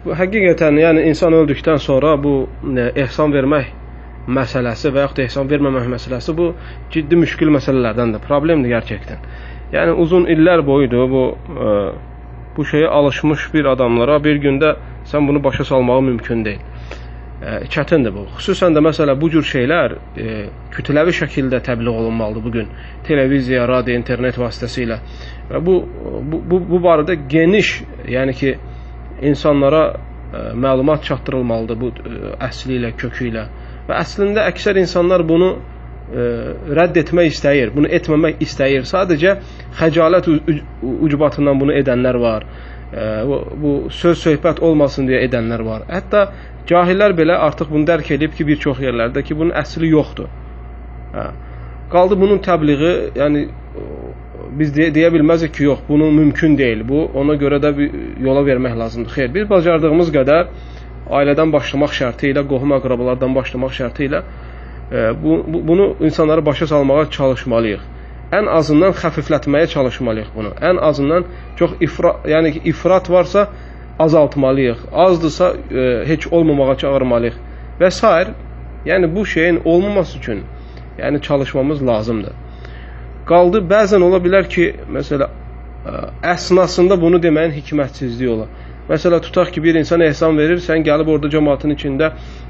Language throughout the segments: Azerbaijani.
Bu həqiqətən, yəni insan öldükdən sonra bu ehsan vermək məsələsi və yaxud da ehsan verməmək məsələsi bu ciddi müşkül məsələlərdəndir, problemdir gerçəkdən. Yəni uzun illər boyudur bu bu şeyə alışmış bir adamlara bir gündə sən bunu başa salmağı mümkün deyil. Çətindir bu. Xüsusən də məsələ bu cür şeylər kütləvi şəkildə təbliğ olunmalıdır bu gün. Televiziya, radio, internet vasitəsilə. Və bu barədə geniş, yəni ki, insanlara məlumat çatdırılmalıdır bu əsli ilə, kökü ilə. Və əslində əksər insanlar bunu rədd etmək istəyir, bunu etməmək istəyir. Sadəcə xəcalət ucbatından bunu edənlər var. Bu söz söhbət olmasın deyə edənlər var. Hətta cahillər belə artıq bunu dərk edib ki, bir çox yerlərdə ki, bunun əsli yoxdur. Hə. Qaldı bunun təbliği, yəni biz deyə bilməzik ki, yox, bunu mümkün deyil. Bu ona görə də bir yola vermək lazımdır. Xeyr, biz bacardığımız qədər ailədən başlamaq şərti ilə, qohum əqrabalardan başlamaq şərti ilə bunu insanlara başa salmağa çalışmalıyıq. Ən azından xəfiflətməyə çalışmalıyıq bunu. Ən azından çox yəni ki, ifrat varsa azaltmalıyıq. Azdırsa heç olmamağa çağırmalıyıq və sair. Yəni bu şeyin olmaması üçün yəni çalışmamız lazımdır. Qaldı bəzən ola bilər ki, məsələ əsnasında bunu deməyin hikmətsizliyi olar. Məsələ tutaq ki, bir insan ehsan verir, sən gəlib orada cəmaatın içində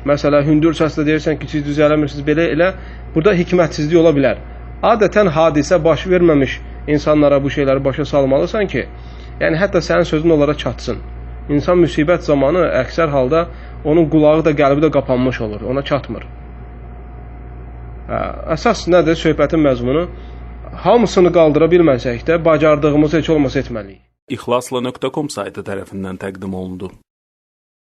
məsələ hündür səslə deyirsən ki, siz düz eləmirsiniz, belə elə. Burada hikmətsizlik ola bilər. Adətən hadisə baş verməmiş insanlara bu şeyləri başa salmalısan ki, yəni hətta sənin sözün onlara çatsın. İnsan müsibət zamanı əksər halda onun qulağı da qəlbi də qapanmış olur, ona çatmır. Əsas nədir söhbətin məzmunu? Hamısını qaldıra bilməsək də bacardığımızı heç olmasa etməliyik. İxlasla.com saytı tərəfindən təqdim olundu.